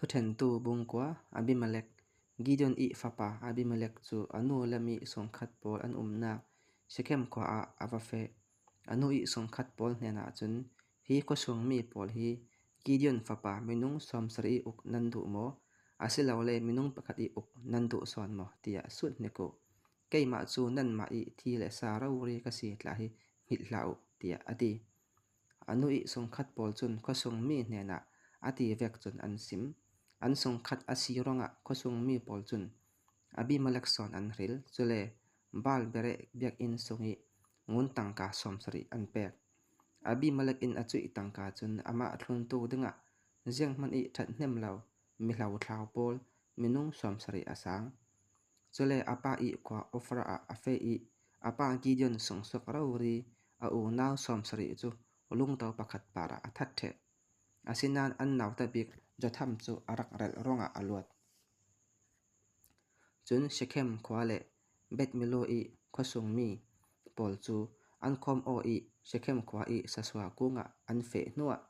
Thuṭhentu bungkua Abimelek, Gideon i fapa Abimelek cu a nu le mi sungkhat pawl an umnak Shekhem khua ah a va feh. A nu i sungkhat pawl hnenah cun, “Hi khuasung mi pawl hi Gideon fapa minung 70 i uk nan duh maw, asilole minung pakhat i uk nan duh sawn maw?” tiah sut hnik u. Keimah cu nanmah i thi le sa rori ka si tla hi hngilh hlah u, tiah a ti. A nu i sungkhat pawl cun khuasung mi hnenah a ti vek cun an sim. An sungkhat a si ruangah khuasung mi pawl cun Abimelek sawn an hril, cule Baal Bereh biakinn sung i ngun tangka 70 an pek. Abimelek in a cuih tangka cun amah thluntu dingah zianghmanh i ṭhathnem lo mihlothlau pawl minung 70 a sang. Cule a pa i khua Ofrah ah a feh i a pa Gideon sungsuk rori a unau 70 cu lungto pakhat par ah a that ṭheh. Asinain an nauta bik Jotham cu a rak relh ruangah a luat. Cun Shekhem khua le Beth-millo i khuasungmi pawl cu an khawm aw i Shekhem khua i sasua kung ah an feh hnuah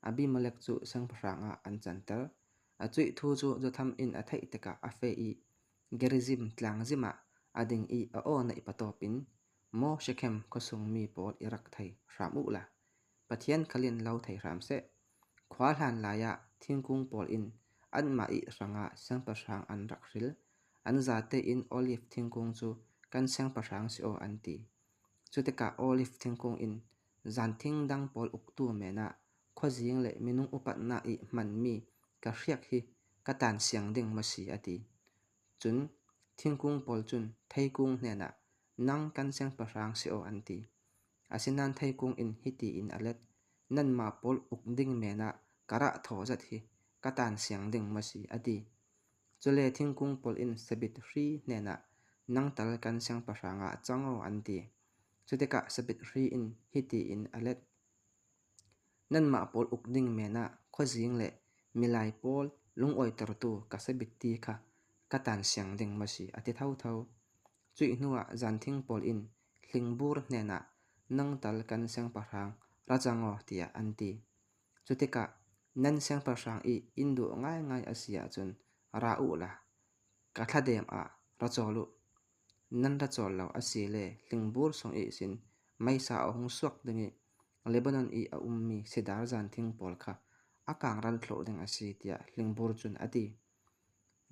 Abimelek cu siangpahrang ah an canter. A cuihthu cu Jotham in a theih tikah a feh i Gerizim tlangzim ah a ding i a aw naih patawp in, “Maw Shekhem khuasung mi pawl i rak thei hram u la, Pathian khalin lo thei hram seh. Khua hlan lai ah thingkung pawl in anmah i hrangah siangpahrang an rak hril. An zate in oliv thingkung cu kan siangpahrang si aw an ti. Cu tikah oliv thingkung in zanthing dang pawl uktu men ah khuazing le minung upatnak i hmanmi ka hriak hi ka tan siang ding maw si a ti. Cun thingkung pawl cun theikung hnenah nang kan siangpahrang si aw an ti. Asinain theikung in hiti in a let, nanmah pawl uk ding men ah ka rah thaw zat hi ka tan siang ding maw si a ti. Cule thingkung pawl in sabit hri hnenah nang tal kan siangpahrang ah cang aw an ti. Cutikah sabit hri in hiti in a let, Nanmah pawl uk ding men ah khuazing le milai pawl lungawitertu ka sabit ti kha ka tan siang ding maw si a ti thotho. Cuih hnuah zanthing pawl in hlingbur hnenah nang tal kan siangpahrang ra cang aw tiah an ti. Cutikah nan siangpahrang i inn duh ngaingai a si ahcun ra u la, ka thladem ah ra cawl u. Nan ra cawl lo asile hlingbur sung ihsin meisa a hung suak ding i Lebanon i a ummi sidar zanthing pawl kha a kangral thlawh ding a si tiah hlingbur cun a ti.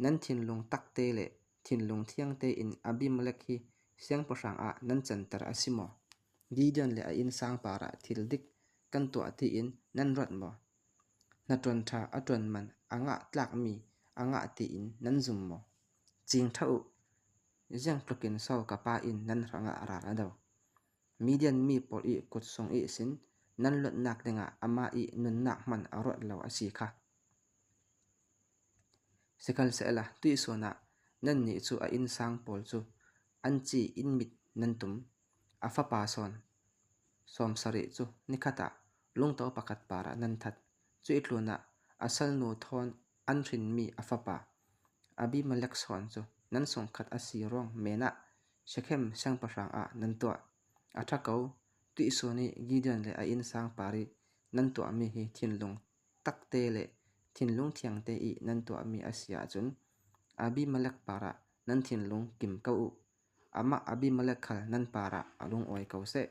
Nan thinlung takte le thinlung thiang tein Abimelek hi siangpahrang ah nan canter a si maw? Gideon le a inn sangpar ah thil dik kan tuah tiin nan ruat maw? Hnaṭuan ṭha a ṭuan man a ngah tlakmi a ngah tiin nan zum maw? Cing ṭha u! Ziangtluk in so ka pa inn nan hrangah ral a do. Midian mi pawl i kut sung ihsin nan luatnak dingah amah i nunnak hmanh a ruat lo a si kha. Sikhalsehla tuihsun ah nannih cu a innsang pawl cu an ci inn mit nan tum. A fapa sawn 70 cu nikhat ah lungto pakhat par ah nan that. Cuitlun ah a salnu thawn an hrinmi a fapa Abimelek sawn cu nan sungkhat a si ruang men ah Shekhem siangpahrang ah nan tuah. A ṭha ko, tuihsun i Gideon le a innsang par i nan tuahmi hi thinlung takte le thinlung thiangte i nan tuahmi a si ahcun Abimelek par ah nan thinlung kim ko u. Amah Abimelek khal nan par ah a lungawi ko seh.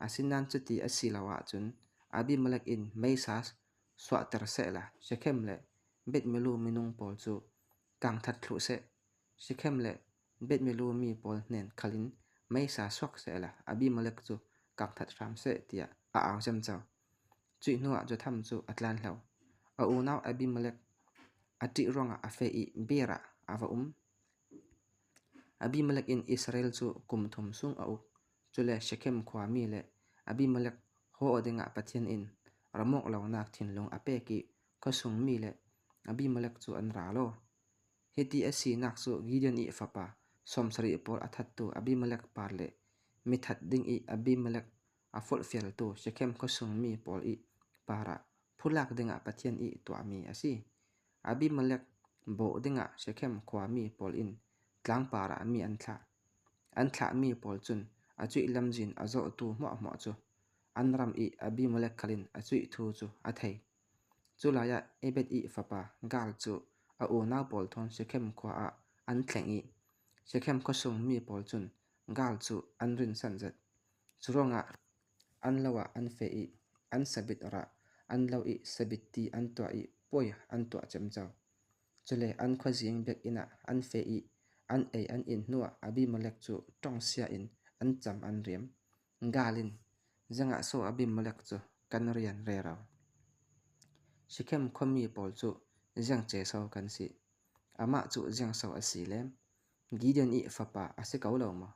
Asinain cuti a si lo ahcun Abimelek in meisa suahter sehla Shekhem le Beth-millo minung pawl cu kangthat thlu seh. Shekhem le Beth-millo mi pawl hnen khal in meisa suak sehla Abimelek cu kangthat hram seh tiah a au camco. Cuih hnuah Jotham cu a tlanhlo. A unau Abimelek a ṭih ruangah a feh i Beer ah a va um. Abimelek in Israel cu kum thum sung a uk. Cule Shekhem khuami le Abimelek haw dingah Pathian in ramawk lonak thinlung a pek i khuasung mi le Abimelek cu an ra lo. Hiti a sinak cu Gideon i fapa 70 pawl a thattu Abimelek par le mithat ding i Abimelek a forhfialtu Shekhem khuasung mi pawl i par ah phulak dingah Pathian i tuahmi a si. Abimelek bawh dingah Shekhem khuami pawl in tlangpar ah mi an thlah. An thlahmi pawl cun a cuih lamzin a zawhtu hmuahhmuah cu an ram i Abimelek khal in a cuih thu cu a thei. Cu lai ah Ebed i fapa Gaal cu a unau pawl thawng Shekhem khua ah an tlengh i Shekhem khuasung mi pawl cun Gaal cu an rinsan zet. Curuangah an lo ah an feh i an sabit rah an lo i sabit ti an tuah i puai an tuah cemco. Cule an khuazing biakinn ah an feh i an ei an in hnuah Abimelek cu ṭongsia in an cam an riam. Gaal in, Zingah so Abimelek cu kan rian rero. Shekhem khuami pawl cu ziangce so kan si. Amah cu ziangso a si lem. Gideon i fapa a si ko lo maw?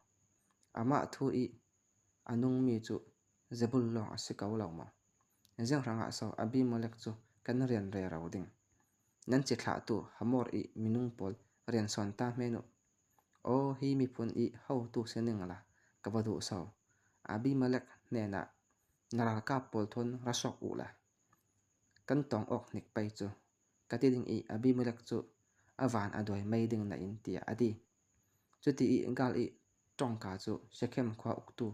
Amah thu i a nungmi cu Zebul lawng a si ko lo maw? Zianghrang ah so Abimelek cu kan rian rero ding? Nan cithlahtu Hamor i minung pawl rian sawn ta hmen u. Aw, hi miphun i hotu sining la ka va duh so. Abimelek hnenah na ralkap pawl thun ra sok u la. Kan tong awk hnik pei cu ka ti ding i Abimelek cu a van a duai mei ding nain tiah a ti. Cuti i Gaal i ṭongka cu Shekhem khua uktu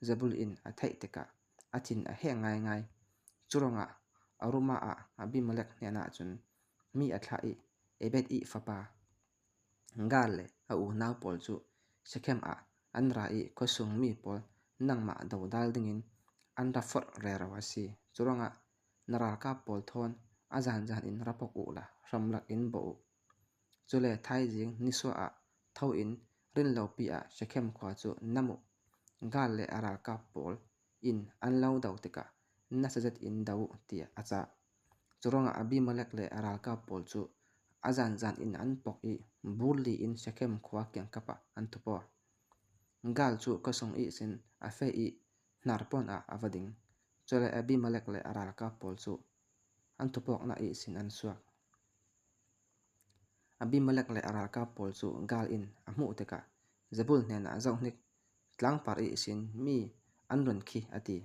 Zebul in a theih tikah a thin a heng ngaingai. Curuangah Arumah ah Abimelek hnenah cun mi a thlah i Ebed i fapa Gaal le a unau pawl cu Shekhem ah an ra i khuasung mi pawl nangmah dodal dingin an ra forh rero a si. Curuangah na ralkap pawl thawn a zanzan in ra pok u law hramlak in bawh u. Cule thaizing nisuah ah tho in rinlopi ah Shekhem khua cu nam u. Gaal le a ralkap pawl in an lo do tikah na sazet in do u tiah a cah. Curuangah Abimelek le a ralkap pawl cu a zanzan in an pok i burli in Shekhem khua kiangkap ah an thupaw. Gaal cu khuasung ihsin a feh i hnarpawn ah a va ding. Cule Abimelek le a ralkap pawl cu an thupawknak ihsin an suak. Abimelek le a ralkap pawl cu Gaal in a hmuh tikah Zebul hnenah zohhnik tlangpar ihsin mi an run khi a ti.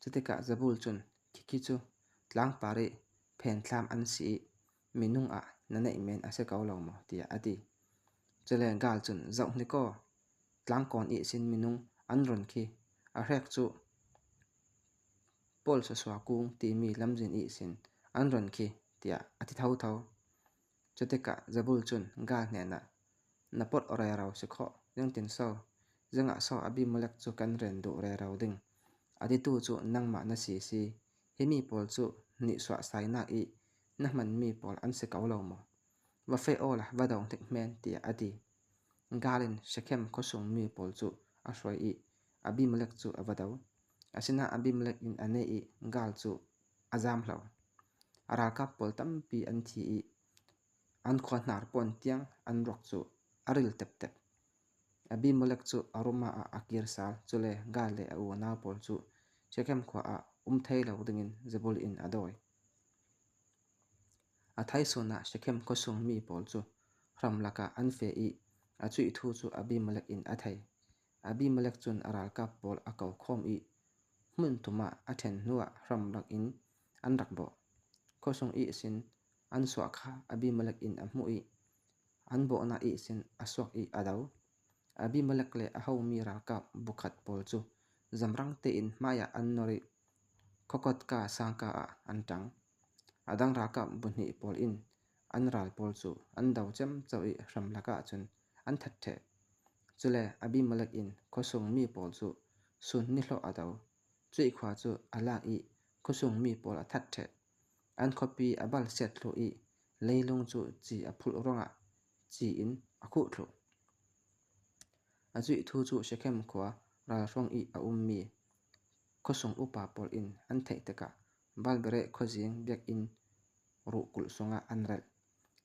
Cutikah Zebul cun, Khikhi cu tlangpar i phenthlam an si i minung ah na neih men a si ko lo maw? tiah a ti. Cule Gaal cun, Zohhnik aw, tlangkawn ihsin minung an run khi, a hrek cu Paul sasua kung timi lamzin ihsin an run khi, tiah a ti thotho. Cutikah Zebul cun Gaal hnenah, Na porh rero si khawh, zingtin so, zingah so Abimelek cu kan rian duh rero ding. A titu cu nangmah na si si, hi mi pawl cu nihsuah sainak i na hmanmi pawl an si ko lo maw? Va feh aw la va do hnik men, tiah a ti. Gaal in Shekhem khuasung mi pawl cu a hruai i Abimelek cu a va do. Asinain Abimelek in a neh i Gaal cu a zaam hlo. A ralkap pawl tampi an thi i an khua hnarpawn tiang an ruak cu a ril teptep. Abimelek cu Arumah ah a kir sal, cule Gaal le a unau pawl cu Shekhem khua ah um thai lo dingin Zebul in a dawi. A thaisun ah Shekhem khuasung mi pawl cu hramlak ah an feh i a chuihthu cu Abimelek in a thei. Abimelek cun a ralkap pawl a ko khawm i hmunthum ah a ṭhen hnuah hramlak in an rak bawh. Khuasung ihsin an suah kha Abimelek in a hmuh i an bawhnak ihsin a suak i a do. Abimelek le a homi ralkap bukhat pawl cu zamrang tein hmaiah an nor i khuakotka sangka ah an ṭang. A dang ralkap bu hnih pawl in an ral pawl cu an do cemco i hramlak ah cun an that ṭheh. Cule Abimelek in khuasung mi pawl cu sun nihlawh a do. Cuih khua cu a lak i khuasung mi pawl a that ṭheh. An khuapi a bal set thlu i leilung cu ci a phulh ruangah ci in a khuh thlu. A zuihthu cu Shekhem khua ralhruang i a ummi khuasung upa pawl in an theih tikah Balbereh khuazing biakinn ruhkulh sungah an relh.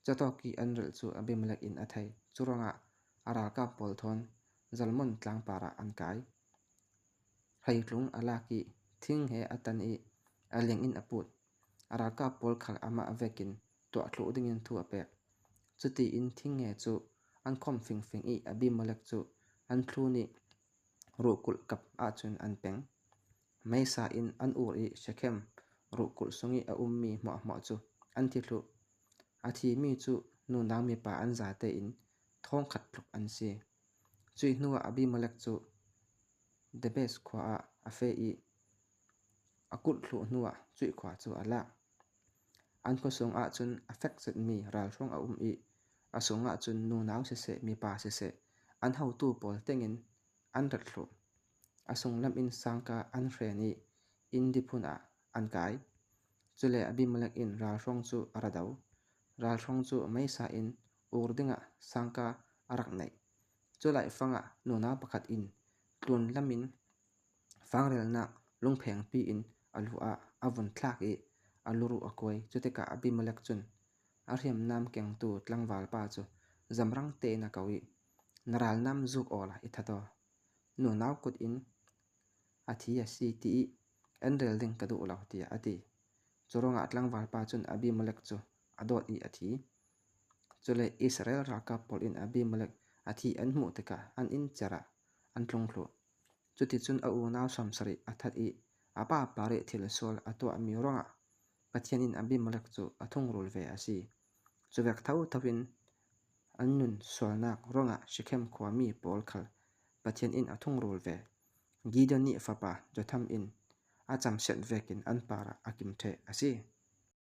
Catawk i an relh cu Abimelek in a thei. Curuangah a ralkap pawl thawn Zalmon tlangpar ah an kai. Hreitlung a lak i thing he a tan i a leng in a put. A ralkap pawl khal amah vek in tuah thluh dingin thu a pek. Cuti in thingnge cu an khomh fingfing i Abimelek cu an thlun i ruhkulh kap ahcun an peng. Meisa in an ur i Shekhem ruhkulh sung i a ummi hmuahhmuah cu an thi thluh. A thimi cu nunau mipa an zate in thongkhat tluk an si. Cuih hnuah Abimelek cu Thebes khua ah a feh i. A kulhthluh hnuah cuih khua cu a lak. An khuasung ahcun a fek cetmi ralhruang a um i a sungah cun nunau siseh mipa siseh an hotu pawl tengin an rat thluh. A sunglam in sangka an hren i inn diphun ah an kai. Cule Abimelek in ralhruang cu a ra do. Ralhruang cu meisa in ur dingah sangka a rak neih. Cu laifang ah nunau pakhat in tlun lam in Fangrelnak lungphengpi in a lu ah a vun thlak i a luruh a kuai. Cutikah Abimelek cun a hriamnam kengtu tlangvalpa cu zamrang tein a ko i, “Na ralnam zuk aw la i that aw. Nunau kut in a thi a si ti i en rel ding ka duh lo,” tiah a ti. Cu ruangah tlangvalpa cun Abimelek cu a dawt i a thi. Cule Israel ralkap pawl in Abimelek a thi an hmuh tikah an inn cer ah an tlung thlu. Cuticun a unau 70 a that i a pa parih thil sual a tuahmi ruangah Pathian in Abimelek cu a thungrul ve a si. Cu vek thotho in an nun sualnak ruangah Shekhem khuami pawl khal Pathian in a thungrul ve. Gideon nih fapa Jotham in a camsiat vekin an par ah a kim ṭheh a si.